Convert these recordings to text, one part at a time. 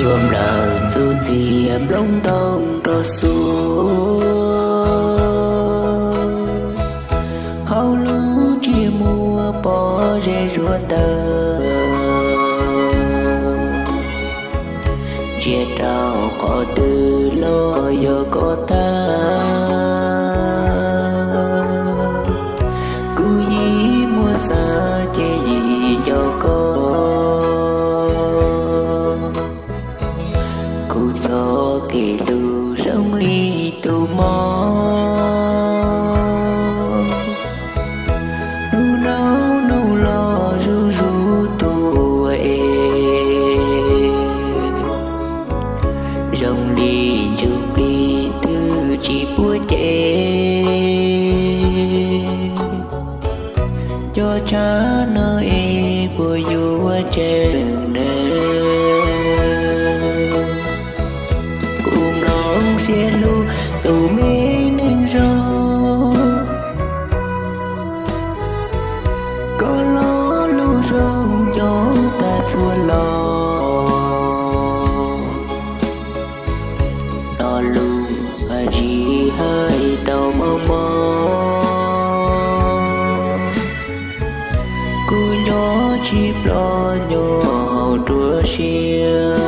Yuav nplawm txuj ntxias nplooj ntoo rau xuas, hauv lub ntsej muag pob zeb zuag ntawd, ntsia rau qhov twg los yog koj tag. Kuv yim muaj xav ces yim nco koj, kuv txoj kev hlub zoo li tus mog. Hnub nov hnub los zuj zus tuaj es, zoo li ntsuj plig twb tsis puab ces. Cov tshav no es puas yuav tseem neeg? Kuv mloog siab hlub tus me neeg zoo, koj lo lus zoo nco tag txhua lo. Lo lus zis hais tau mob mob, kuv nyob tsis ploj nyob haus rua siab.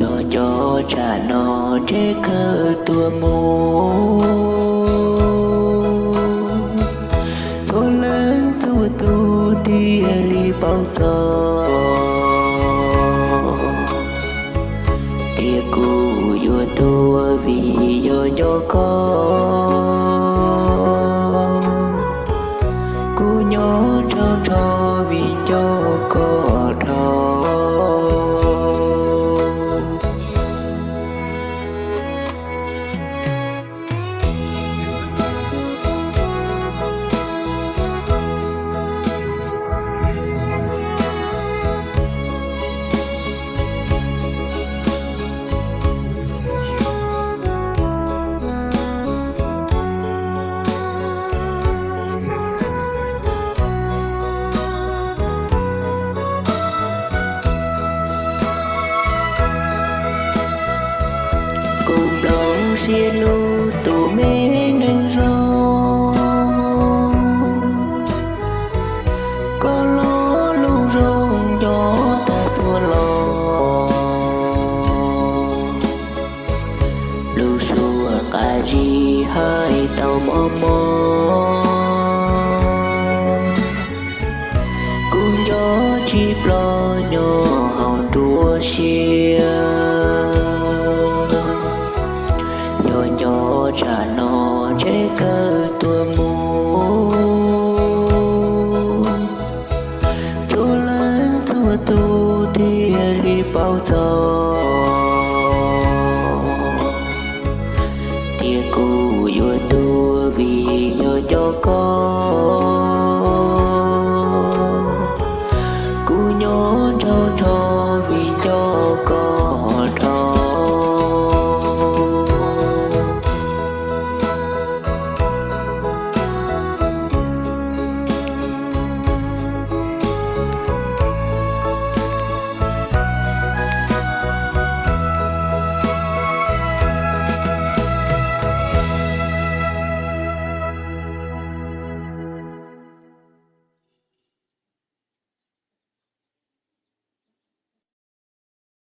Yog cov tshav no ntseb kawg tuag mus, txhua leej txhua tus thiaj li paub txog tias kuv yuav tuag vim yog nco koj. Kuv nyob nrog nrog vim nco koj dhau. Kuv mloog siab hlub tus me neeg zoo, koj lo lus zoo nco tag txhua lo. Lus suab qab zib hais tau mob mob, kuv nco tsis ploj nyob haus nruab siab. Yog nco tshav no ntseb kawg tuag mus, txhua leej txhua tus thiaj li paub